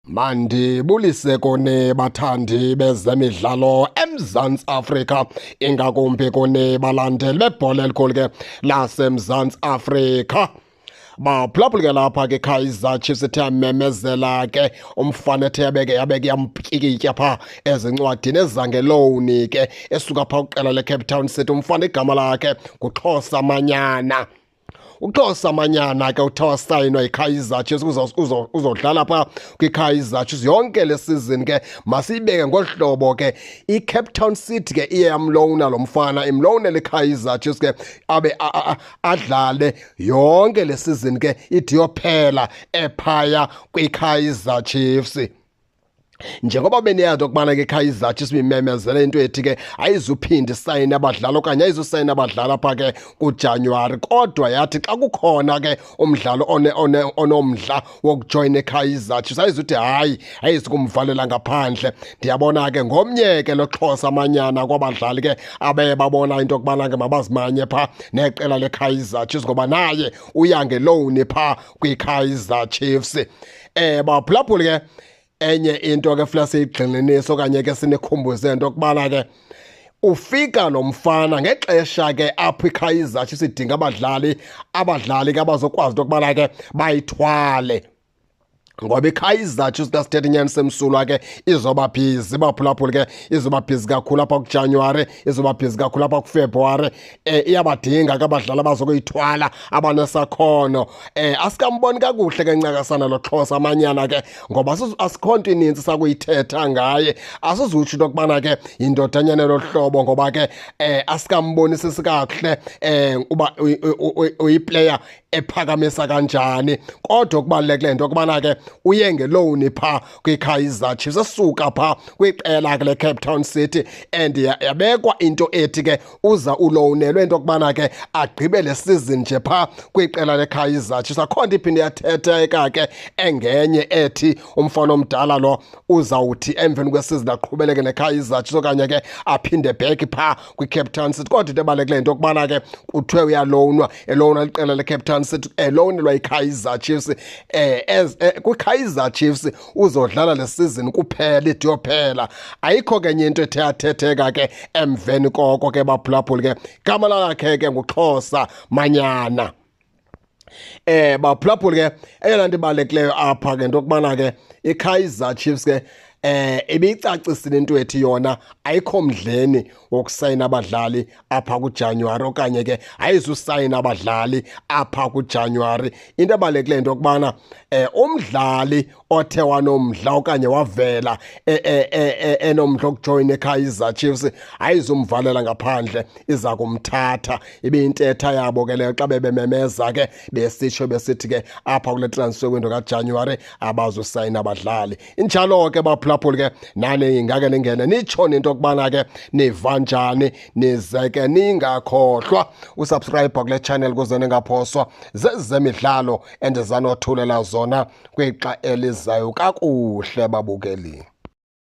Mandibulise kuni bathandi bezemidlalo eMzantsi Afrika, ingakumbi kuni balandeli bebhola elikhulu ke laseMzantsi Afrika. Baphulaphula ke lapha ke Kaizer Chiefs ithe yamemezela ke umfana ethe yabeke yabeke yamtyikitya pha ezincwadini ezangelowuni ke esuka pha kuqela leCape Town City. Umfana igama lakhe nguXhosa Manyana. UXhosa Manyana ke uthe wasayinwa yiKaizer Chiefs, uzodlala pha kwiKaizer Chiefs yonke le season ke. Masiyibeke ngolu hlobo ke, iCape Town City ke iye yamlowuna lo mfana, imlowunele iKaizer Chiefs ke abe adlale yonke le season ke ithi yophela ephaya kwiKaizer Chiefs. Njengoba beniyazi okubana ke Kaizer Chiefs imemezele into ethi ke ayizuphinda isayine abadlali okanye ayizusayina abadlali apha ke kuJanuary, kodwa yathi xa kukhona ke umdlalo onomdla wokujoyina iKaizer Chiefs ayizuthi hayi, ayizukumvalela ngaphandle. Ndiyabona ke ngomnye ke lo Xhosa Manyana kwabadlali ke abaye babona into yokubana ke mabazimanye pha neqela leKaizer Chiefs, ngoba naye uya ngelowuni pha kwiKaizer Chiefs. Baphulaphuli ke, enye into ke funeka siyigxininise okanye ke sinikhumbuze into yokubana ke ufika lo mfana ngexesha ke apho iKaizer Chiefs idinga abadlali, abadlali ke abazokwazi into yokubana ke bayithwale, ngoba iKaizer Chiefs xa sithetha inyani semsulwa ke izoba busy baphulaphuli ke, izoba busy kakhulu apha kuJanuary, izoba busy kakhulu apha kuFebruary. Iyabadinga ke abadlali abazokuyithwala abanesakhono. Asikamboni kakuhle ke ncakasana lo Xhosa Manyana ke, ngoba asikho nto ininzi sakuyithetha ngaye. Asizutsho into yokubana ke yindodanyana elo hlobo, ngoba ke asikammbonisisi kakuhle uba uyiplayer ephakamisa kanjani. Kodwa okubalulekileyo into yokubana ke uye ngelowuni phaa kwiKaizer Chiefs esuka phaa kwiqela ke leCape Town City, and yabekwa into ethi ke uza ulowunelwe into yokubana ke agqibe le season nje phaa kwiqela leKaizer Chiefs. Akho nto iphinde yathetheka ke engenye ethi umfana omdala lo uzawuthi emveni kwesizini aqhubeleke neKaizer Chiefs okanye ke aphinde back phaa kwiCape Town City. Kodwa into ebalulekileyo into yokubana ke kuthiwe uyalowunwa, elowunwa liqela leCape Town City, elowunelwa yiKaizer Chiefs. As kwiKaizer Chiefs uzodlala le season kuphela, ide yophela. Ayikho ke enye into ethe yathetheka ke emveni koko ke baphulaphuli ke. Igama lakhe ke nguXhosa Manyana. Baphulaphuli ke, eyona nto ibalulekileyo apha ke into yokubana ke iKaizer Chiefs ke ibicacisile into ethi yona ayikho mdleni wokusayina abadlali apha kuJanuary okanye ke ayizusayina abadlali apha kuJanuary. Into ebalulekileyo into yokubana umdlali othe wanomdla okanye wavela enomdla wokujoyina iKaizer Chiefs ayizumvalela ngaphandle, iza kumthatha. Ibiyintetha yabo ke leyo xa bebememeza ke besitsho besithi ke apha kule transfer window kaJanuary abazusayina abadlali. Injalo ke baphulaphuli ke, nani ingake ningene nitsho into yokubana ke niva njani, nize ke ningakhohlwa usubscribe kule channel kuze ningaphoswa zezemidlalo endizanothulela zona kwixa elizayo. Kakuhle babukeli.